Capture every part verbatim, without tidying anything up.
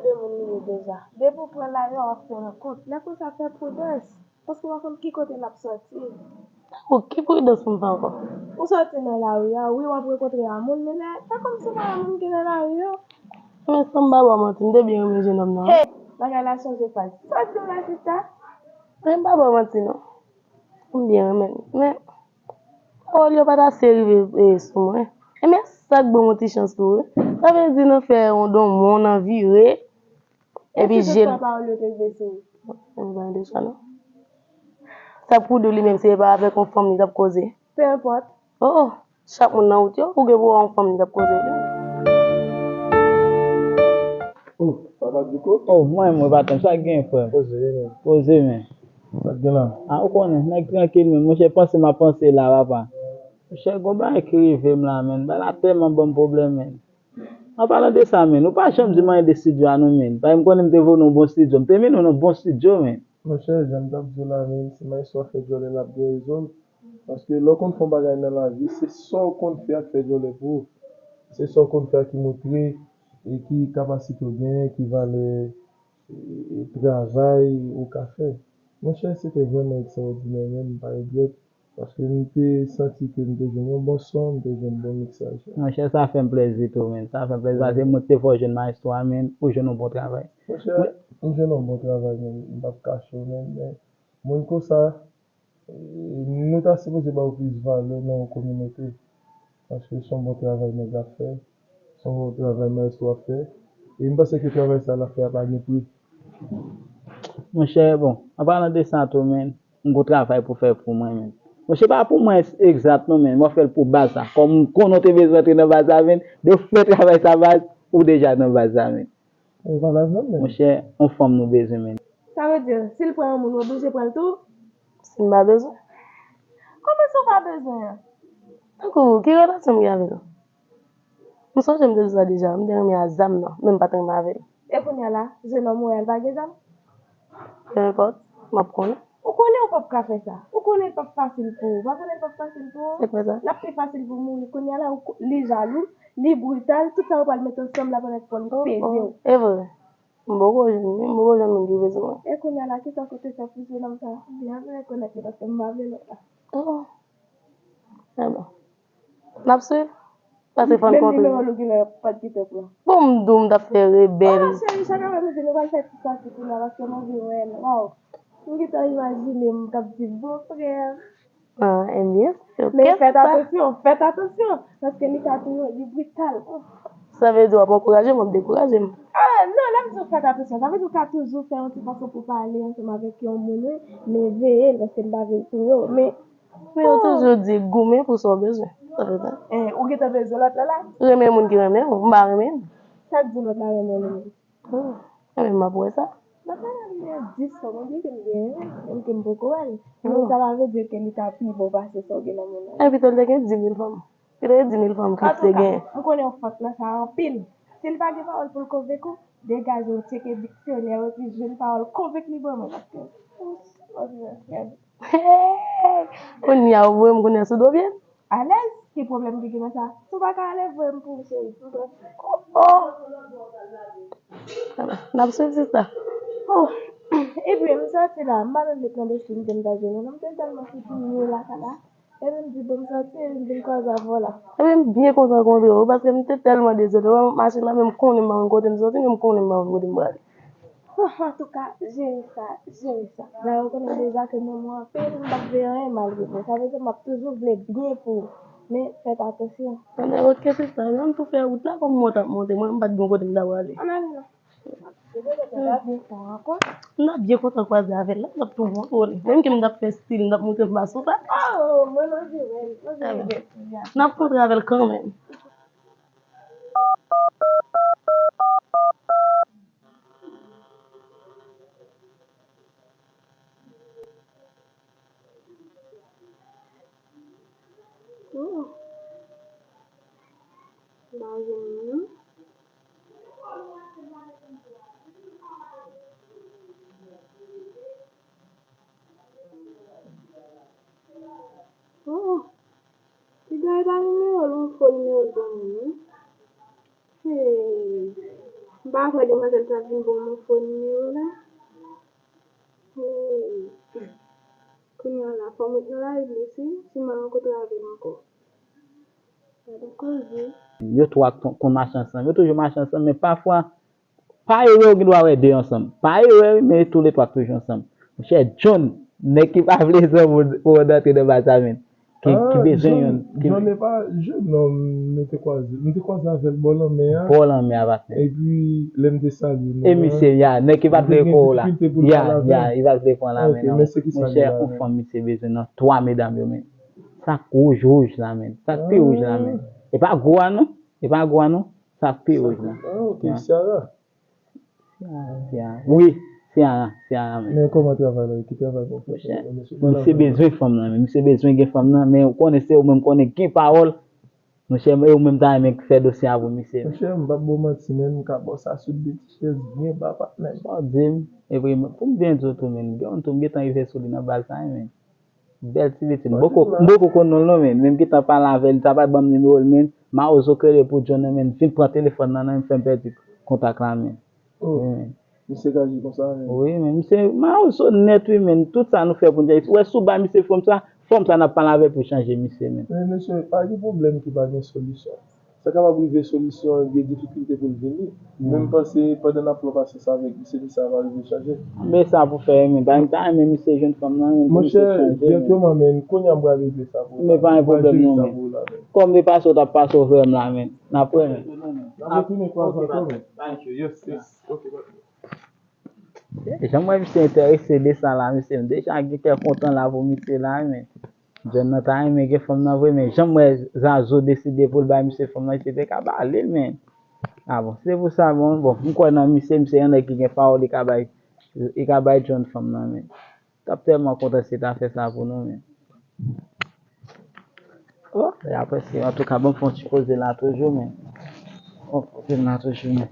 de moun li ye deja. Depi w pran lari a, w ap fè rankont. Lè konsa, fè pridans. Paske w pa konn ki kote l ap sòti. Ou ki pridans pou m fè ankò? Ou sòti nan lari a, wi, w ap rankontre a moun, men lè, fè kòmsi w pa wè moun ki nan lari yo. Men san m pa ba w manti, m te byen renmen jennonm nan. Hey, bagay la chanje faz. Sa w di m la, sista? Men m pa ba w manti, non. M byen renmen l. Men, pawòl yo pa t ase rive, e, sou mwen. E men sa k ban m yon ti chans tou, wi. Sa vle di nan fè yon don mwen nan vire. Epi je l. Pawòl yo te vle sou ou. Mwen pa gen de chwa, non. Sa pwouve w li menm se pa avèk yon fanm li t ap koze. Pe enpòt. Oh, oh. Chak moun nan wout yo, ou gen pou wè yon fanm li t ap koze. Oh, papa Diko. Oh, mwen, mwen, patnè m, sa k gen, frè m? Poze, wi, men. Poze, men. Sa k gen la? Ah, ou konnen, nèg trankil, men. Monchè, panse m ap panse la, papa. Monchè, gon bagay ki rive m la, men. Bagay la tèlman ban m pwoblèm, men. An palan de sa, men, ou pa janm di m anyen de estidyo a non, men. Paske m konnen m te voye w nan yon bon estidyo. M te mennen w nan yon bon estidyo, men. Monchè, jan m t ap di w la, men, si maestro a fè djòlè, l ap gen rezon l. Paske lè w konn fè yon bagay nan lavi, se sa w konn fè a k fè djòlè pou ou. Se sa w konn fè a ki montre, e, ki kapasite w genyen, ki valè, e, e, travay ou ka fè. Monchè, se te vrèman ekstraòdinè, men m pa regrèt. Paske m te santi ke m te jwenn yon bon son, m te jwenn bon miksaj. Monchè, sa fè m plezi tou, men. Sa fè m plezi paske mwen te fè w jwenn maestro a, men, ou jwenn yon bon travay. Monchè, m jwenn yon bon travay, men. M p ap kache w, men, men moun konsa, e, nou ta sipoze ba yo plis valè nan yon kominote. Paske se yon bon travay nèg la fè. Se yon travay maestro ap fè. E m panse ke travay sa l ap fè a pa gen pri. Monchè, bon, an palan de sa tou, men, m gon travay pou fè pou mwen, men. Monchè, pa pou mwen egzat non, men, m ap fè l pou baz la. Kòm m konnen w te bezwen antre nan baz la, men, de w fè travay sa, baz, ou deja nan baz la, men. E pa baz la, men. Monchè, yon fanm nou bezwen, men. Sa vle di, si l pran yon moun, ou oblije pran l tou? Si m pa bezwen. Kòman sa w pa bezwen an? Tankou, ki relasyon m gen avè l? M sonje m te di sa deja, m te renmen a zam nan, men m pa t renmen avè l. E kounye a la, jennonm ou wè a l pa gen zam? Peu importe, m ap konnen. Ou konnen ou p ap ka fè sa. Ou konnen l p ap fasil pou ou. Ou pa konnen l p ap fasil pou ou? Se kwè sa? L ap pi fasil pou w mouri. Kounye a la, ou ko-, li jalou, li brital, tout sa yo pral met ansanm la pandan k fò li peze w. Oh, oh, e vre. M poko jwenn li, m poko jwenn moun ki peze mwen. E kounye a la, kisa w konte fè pou jennonm sa? Byen, m rekonèt li paske m pa vle lòt la. Oh. Ebyen. N ap swiv. Pase fò n kontre. Menm nimewo l ou genlè pa t gentan pran. Bon, m di w m t ap fè rebèl. Oh, cheri, chak apre midi nou pral fè ti sòti kounye a paske m anvi wè l. Waw. M gentan imajine m k ap di, bon frè. Ah, ebyen, se oke sa. Men fèt atansyon, fèt atansyon, paske li ka tou, li brital. Oh. Sa vle di w ap ankouraje m, w ap dekouraje m? Ah, non, lè m di w fèt atansyon, sa vle di w ka toujou fè yon ti fason pou pale ansanm avèk yon moun, wi, men veye l, paske m pa vle l touye w, men Men yo toujou di goumen pou sa w bezwen. Sa vle di. Eh, ou gentan bezwen lòt la la? Renmen moun ki renmen w, m pa renmen l. Sa k di lòt la renmen l ou menm? Hmm. Ebyen, m ap wè sa. M ap gade li gen dis fòm, oubyen ke m genyen, menm ke m poko wè l. Men sa pa vle di ke li ka pi bon pase sa w gen nan moun nan. Epi tou, l te gen dis mil fanm. Ki te di mil fanm Chris te genyen. Antouka, m konnen w fòt nan sa anpil. Si l pa gen pawòl pou l konvenk ou, degaje w, tcheke diksyonè w epi jwenn pawòl konvenk li ban mwen, paske, oh, oh, oh. Hey! Kounye a, ou voye m kounye a sou do pye m? Alèz, ki pwoblèm ki gen nan sa? Si w pa ka ale, voye m pou ou, cheri. M pran. Oh! N ap swiv, sista. Oh! Epi, m sòti la, m pa menm met nan dosye m ke m ta jwenn ou, non, m te tèlman fouti mye lakay la. Epi m di, bon, m sòti, epi m vin kwaze avè w la. Epi m byen kontan rankontre w, paske m te tèlman dezole. Wè, machin nan, men m konnen m pa konn kote m sòti, men m konnen m pa konn kote m prale. Antouka, jere sa, jere sa. Dayè, ou konnen deja ke m renmen w anpil, m p ap veye anyen mal pou ou. Sa vle di, m ap toujou vle byen pou ou. Men, fèt atansyon. Ebyen, oke, sista, ann tou fè wout la, kòm mwen t ap monte, mwen, m pa t gen kote m ta prale. Ann ale non. M ta byen kontan kwaze avè l la, m t ap tou montre w li. Menm ke m t ap fè stil, m t ap montre m pa sou sa. Oh, mwen, m anvi wè l, m anvi wè l. N ap kontre avè l kanmenm. Oh. M pa jwenn li non. Oh. Li bay ba nimewo l, yon fo nimewo l ban mwen, wi. Hey. M M pa kwè demwazèl sa vin ban m yon fo nimewo la. Hey. Kounye a la, fò m ret nan lari li, si, si m al rankontre avè l ankò. Gade koze. Yo twa t-, konn mache ansanm. Yo toujou mache ansanm, men pafwa, pa erè, ou gen dwa wè de ansanm. Pa erè, wi, men toulètwa toujou ansanm. Monchè, John, nèg ki pa vle zanmi pou, pou antre nan baz la, men. Ki, ki Ah, bezwen John, youn, ki John e pa jennonm nou te kwaze. Nou te kwaze avè l bò lanmè a. Bò lanmè a, patnè. Epi, lè m te salye nou E an, misye, ya, nèg ki pa t vle pran w la. Ya, ya, li pa t vle pran la, men non. Monchè, yon fanm misye bezwen nan twa medam yo, men. Sa k wouj, wouj la, men. Sa k pi wouj la, men. E pa gwo a, non. E pa gwo a, non. Sa k pi wouj la. Ah, ok, Ciara. Ciara, Ciara. Wi, Ciara, Ciara, men. Men kòman travay la ye? Ki travay w ap fè pou nou, mesye? Misye bezwen fanm nan, men. Misye bezwen gen fanm nan, men ou konnen se ou menm konnen gen pawòl. Monchè, e ou menm ta renmen fè dosye a pou misye? Monchè, m p ap ba w manti, men m ka ba w sa sou de ti chèz byen ba, patnè. Sa w di m? Epi, pou m byen di w tou, men, gen yon tou m gentan rive sou li nan baz la, men. Bèl ti pitit. M poko, m poko konn non l non, men. Men m gentan pale avè l, li ta pa ban m nimewo l, men. Mawozo k rele pou John nan, men. Vin pran telefòn nan, nan, m fè m pèdi kontak la, men. Oh. Wi, men. Misye ka aji konsa, men. Wi, men. Misye mawozo nèt, wi, men. Tout sa nou fè pou n chanje. Ou wè, si w bay misye fòm sa, fòm sa n ap pale avè l pou chanje misye, men. Men, mesye, pa gen pwoblèm ki pa gen solisyon. Sa kapab rive solisyon an gen difikilte pou l vini. Men m panse pandan n ap pran pasyans avèk misye, misye a va rive chanje. Men sa pou fè, men pa m ta renmen misye jwenn fanm nan, men pou misye chanje, men. Monchè, dirèkteman, men kounye a m pral regle sa pou ou la. Men pa gen pwoblèm non, men. Kòm li pase, w t ap pase w frè m la, men. N ap wè, men. N ap retounen kwaze ankò, men. Yes, yes. Ok, bye. Jan m wè misye enterese de sa la, mesye, m deja gen kè kontan la pou misye la, men. John nan ta renmen gen fanm nan vre, men jan m wè Zazo deside pou l bay misye fanm nan, misye te ka ba li l, men. Ah bon, se pou sa, bon, bon, m kwè nan misye, misye yon nèg ki gen pawòl, li ka bay, li ka bay John fanm nan, men. T ap tèlman kontan si l ta fè sa pou nou, men. Oh, e apre se, antouka, bon, fè yon ti koze la toujou, men. Bon, koze la toujou, men.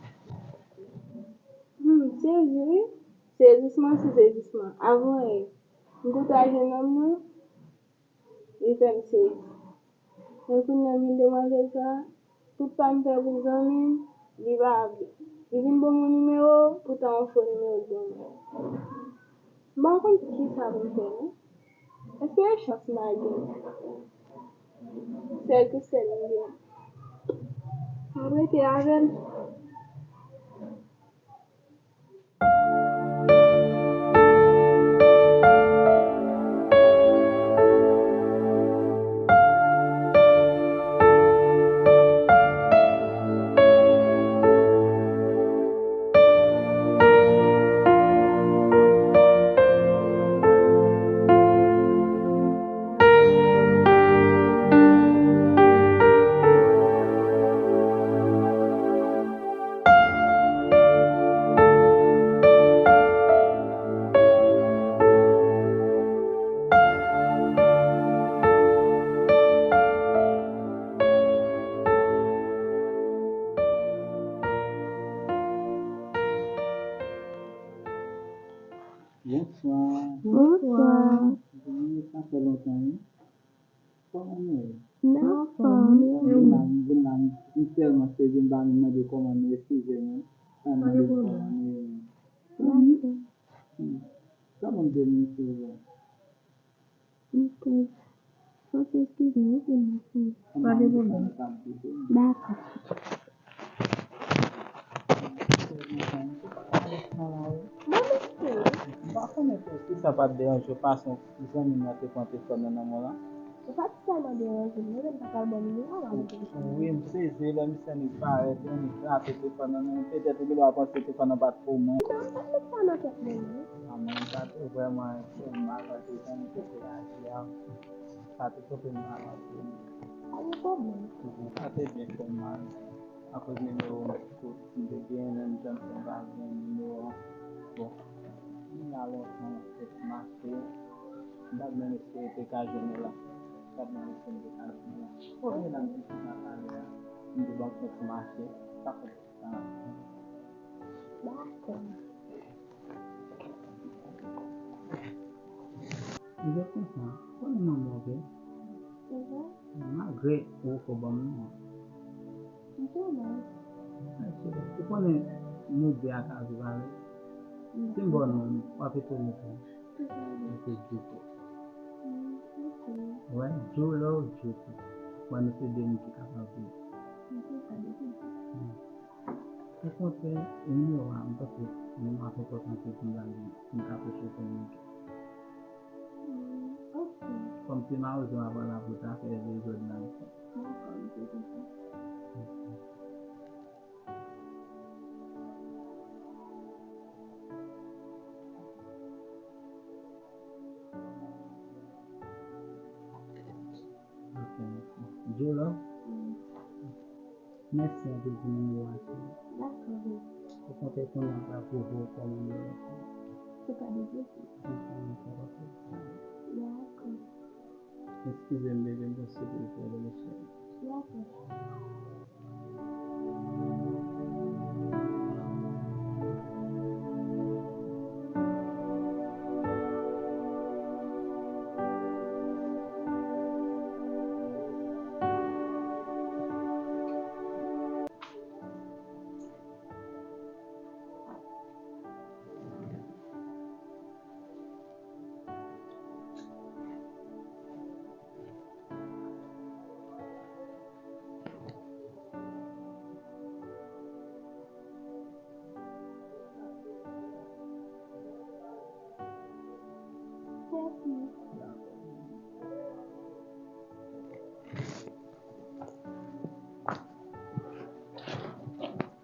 Hmm, sezi, wi. Sezisman sou sezisman. Avan yè, m koute a jennonm nan, li fè m sezi. Men kounye a m vin demwazèl sa, tout sa m fè pou zanmi m, li pa vle. Li vin ban m yon nimewo, poutan yon fo nimewo l ban mwen. M pa konn kisa pou m fè, non. Èske e chans m al gen? Sèl tou sèl m gen. M ap rete avè l. Bonswa. Bonswa. Byen, sa fè lontan, wi. Kòman nou ye? M anfòm, e ou? M vin la, m vin la, m, m tèlman sezi, m pa menm mande kòman nou ye, eskize m, wi. Pa mande kòman nou ye, men. Dakò. Hmm. Kòman m te vin sezi? M te, fò w eskize m, wi, pou m. Pa gen pwoblèm. Dakò. Bon, mèsi. M pa konnen si sa pa t deranje w, fason zanmi m nan te pran telefòn nan nan men w lan. Ou pa t tèlman deranje m, non, men m pa t al ba w nimewo a, m te... Wi, m sezi lè misye annik parèt, li annik rache telefòn nan men m. Petèt ou gen dwa panse telefòn nan pa t pou mwen. Non, m pa t met sa nan tèt mwen, non. A, mwen, sa te vrèman fè m mal, paske jan misye te aji a, sa te twonpe m nan aji. Pa gen pwoblèm. Sa te byen fè m mal. Akoz nimewo m, m te gen, menm jan m te pa gen nimewo an. Bon, m la lontan, m ap mache. M pa t menm espere te ka jwenn ou la. M pa t menm espere m te ka jwenn ou la. Premye la m te chita talè a, m te ban m santi mache. Sa fè sa. Dakò. Ou jis konsa, konnen manman w, oke? Mhm. Malgre ou ko ban m non. M konnen. Ou konnen, Nou de a ka viv avè l. Si m ba w non, w ap etone tou. Li se Djouko. Ou wè, Djou Love Djouko. Mwen, nou se de moun ki kapab viv. Okontrè, nimewo a, m panse nimewo a enpòtan anpil pou m ba li, pou m ka preche kominike. Kòm se mawozo a pral la pou ta fè dezòd la ankò. Ok, mèsi. Djou Love? Mèsi anpil pou nimewo a, cheri. Dakò, baby. Ou konte konnen m pral pwouve w kòman m ye, cheri. Se pa de plezi. Dakò. Eskize m, baby, m panse pou w fè de cheri. Dakò.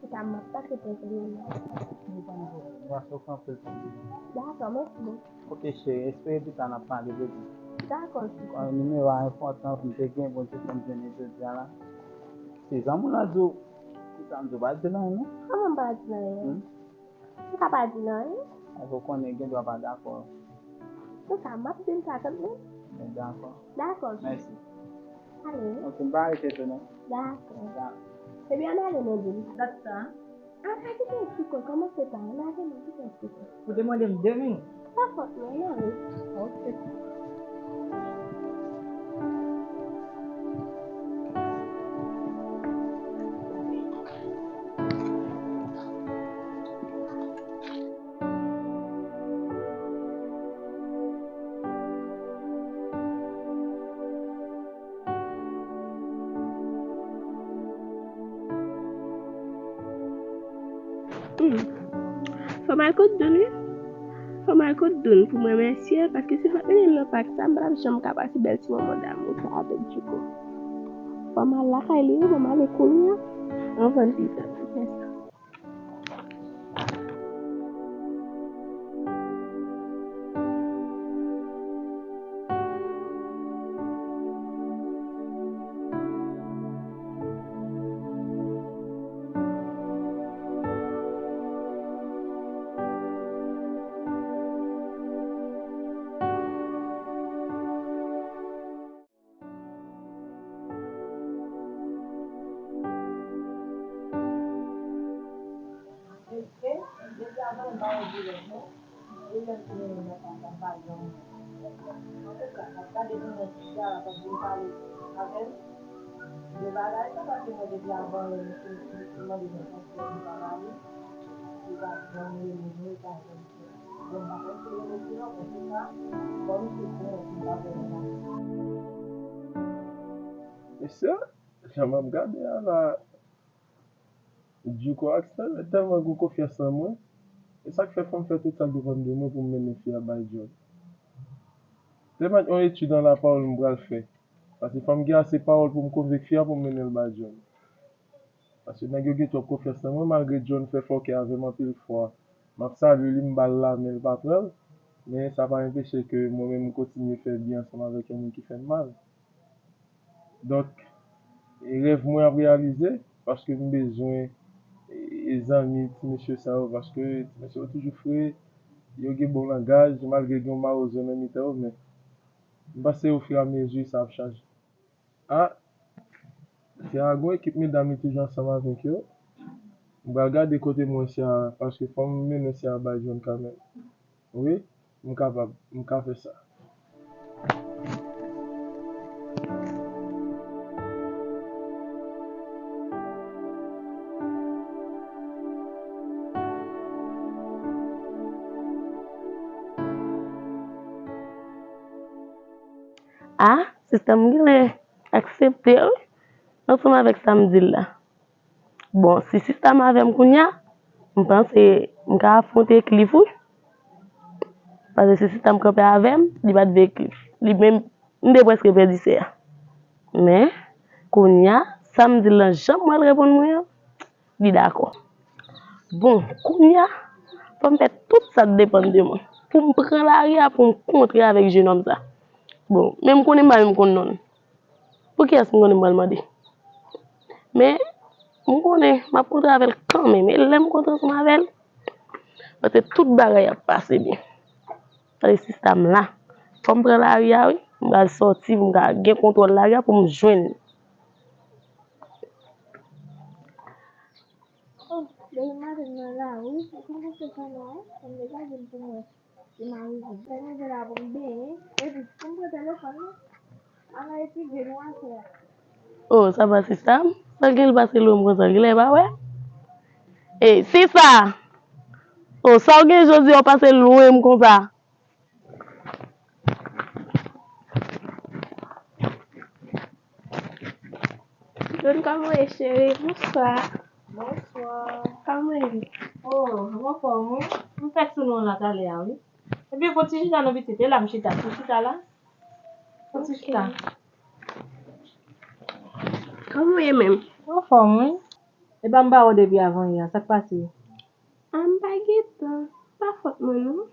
Ou ta m ap pase pou ou konn nan. Mwen soufri anpil pou ou. Dakò, mèsi bokou. Ok, cheri, espere pita n ap pale, baby. Dakò, cheri. Nimewo a enpòtan, m te gen, Bondye fè m jwenn li jodi a la. Se zanmi w la di w, kisa m di w, pa di l anyen, non? Kòman m pa di l anyen? Hmm? M ka pa di l anyen. Paske w konnen gen dwa pa dakò. Pou sa, m ap di l sa tann menm. Men dakò. Dakò. Mèsi. Ale wi. Ok, m pa rete tou non. Dakò. Dakò. Ebyen, ann ale, Nadine. Dat sa? A, a, kite l sou kò, kòmanse pa ann ale non, kite l sou kò. Ou te mande m de minit. Pa fòt mwen, ann ale. Ok. Hmm. Fò m al kot Doun wi. Fò m al kot Doun pou m remèsye l, paske si l pa t mennen m nan pak sa, m pa t ap janm ka pase bèl ti moman damou sa avèk Djouko. Fò m al lakay li wi, fò m ale kounye a, anvan l pita. Fè sa. Antouka, n ap gade kòman Kiara t ap vin pale avè m. De bagay sa, paske mwen depi avan lè misye mande mwen konsèy, m pa ba li. Li pa janm rele m, li pa janm Bon, m pa konn si rele tou non, antouka, bon, misye di mwen si m pa vle nan. Mesye, jan m ap gade a la, Djouko ak Stanley tèlman gen konfyans nan mwen. E sa k fè fò m fè tout sa k depann de mwen pou m mennen fi a bay John. Se pa yon etid an lapawòl m pral fè. Paske fò m gen ase pawòl pou m konvenk fi a pou m mennen l bay John. Paske nèg yo gen twòp konfyans nan mwen, malgre John fè fòkè avè m anpil fwa. M ap salye li, m ba l lamen, l pa pran l. Men sa pa anpeche ke mwen menm m kontinye fè byen ansanm avèk yon moun ki fè m mal. Donk, e rèv mwen ap reyalize, paske m bezwen e, e zanmi ti mesye sa yo, paske ti mesye yo toujou fre, yo gen bon langaj, malgre gen yon mawozo nan mitan yo, men m panse ofiramezi sa ap chanje. A, Tiago, ekip medam li toujou ansanm avèk yo. M pral gade kote mwen Sia, paske fò m mennen Sia bay John kanmenm. Wi, m kapab, m ka fè sa. A, sista m genlè aksepte, wi, ansanm avèk sa m di l la. Bon, si sista m avè m kounye a, m panse m ka afwonte Cliff, wi. Paske si sista m kanpe avè m, li pa t vle Cliff. Li menm, m te prèske pèdi sè a. Men, kounye a, sa m di l lan, jan m wè l reponn mwen an, li dakò. Bon, kounye a, fò m fè tout sa k depann de mwen pou m pran lari a, pou m kontre avèk jenòm sa. Bon, men m konnen m pa menm konn non l. Pou kiyès m konnen m pral mande? Men, m konnen m ap kontre avè l kanmenm. E lè m kontre ansanm avè l, paske tout bagay ap pase byen. Paske sista m la. Fò m pran lari a, wi. M pral sòti pou m ka gen kontwòl lari a pou m jwenn li. Oh, depi maten m nan lari, ou konn se sa non, an m degaje m pou mwen. Se mari m. Fè manje la pou m benyen. Epi, pou m pran telefòn nan, m al etidye nou afè a. Oh, sa pa sista m? Sa gen l pase lwen m konsa? Genlè pa wè? Ey, sista! Oh, sa w gen jodi a w pase lwen m konsa? Don, kòman w ye, cheri? Bonswa. Bonswa. Kòman w ye? Oh, m anfòm, wi. M fèk sou nou la talè a, wi. Ebyen, fon ti chita non, pitit. E la m chita. Fon chita la. Fon ti chita. Kòman w ye menm? M anfòm, wi. E pa m pa wè w depi avan yè a. Sa k pase? A, m pa gen tan. Pa fòt mwen, non.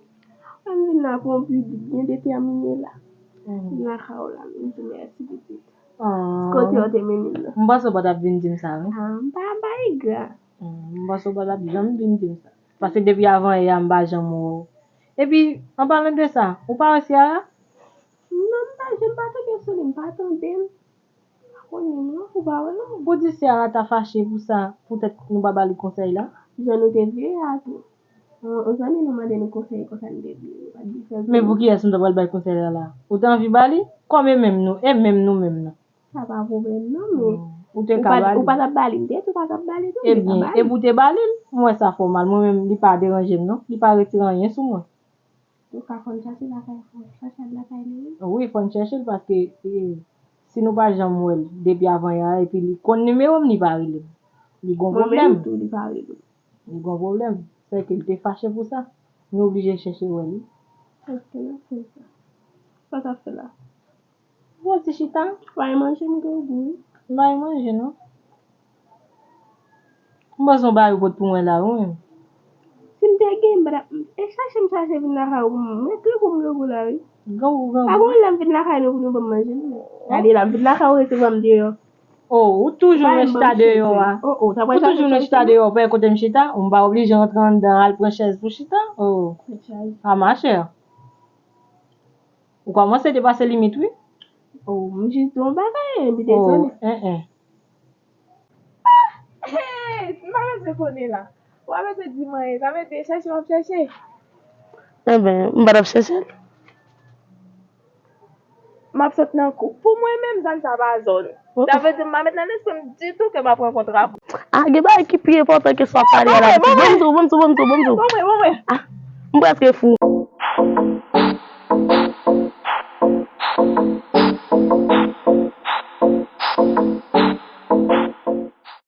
Mwen vin la pou yon piblik byen detèmine la. Vin lakay ou la, m di mèsi pitit. Kote w te mennen m nan? M panse w pa t ap vin di m sa, wi. A, m pa, m pa engra. M panse w pa t ap janm vin di m sa. Paske depi avan yè a, m pa janm wè w. Epi, an palan de sa, ou pa wè Ciara? Non, m pa, je m pa tonbe sou li, m pa tande l. Pa konnen non, ou pa wè non. Ou di Ciara ta fache pou sa, poutèt nou pa ba li konsèy la? Jan nou te veye a tou. Yon, yon zanmi nou mande nou konsèy konsa nou te di, nou pa t di sa. Men pou kiyès nou ta pral bay konsèy la la? Ou te anvi ba li? Kòm e menm nou, e menm nou menm nan. Sa pa pwoblèm non, men ou te ka ba li. Ou pa t ap ba li, m te di ou pa t ap ba li tou, ou te ka ba li. Ebyen, epi ou te ba li l, m wè sa fè w mal. Mwen menm, li pa deranje m non, li pa retire anyen sou mwen. Ou ka fò n chache lakay, fò n chache al lakay li, wi. Wi, fò n chache l paske, e, si nou pa janm wè l depi avan yè a, epi li konn nimewo m, li pa rele m. Li gon pwoblèm. Mwen menm tou, li pa rele m. Li gon pwoblèm. Sèke l te fache pou sa. Nou oblije chèche wè l, wi. Ok, mèsi sa. Sa w t ap fè la? Bon, ti chita. Bay manje m gen gou, wi. Bay manje, non. M panse yon bagay ou pot pou mwen la, wi. Si m te gen, m pa t ap, e chache m chache vin lakay ou pou mwen. Mwen gen gou m gen gou la, wi. Gen gou, gen gou. Pa gen lè m vin lakay nou pou nou ban m manje, non. Gade la, m vin lakay ou resevwa m deyò. Oh, ou toujou nan chita deyò a. Oh, oh, ou toujou nan chita deyò, pa kote m chita. Ou m pa oblije rantre anndan, al pran chèz pou chita. Oh. A, machè. Ou kòmanse depase limit, wi. Oh, m jis di yon bagay, epi detone. Oh, en, en. Ah! Hey, m pa bezwen konnen la. Ou pa bezwen di m anyen. Sa vle di, chèche w ap chèche. Enben, m pa t ap chèche l. M ap sot nan kou. Pou mwen menm, zòn sa pa zòn. Sa vle di, m pa met nan lespri m ditou ke m ap rankontre avè w. Ah, gen bagay ki pi enpòtan ke sa w ap pale a la, pitit. Ban m di w, ban m di w, ban m di w, ban m di w. Bon, mwen, bon, mwen. Ah, m prèske fou.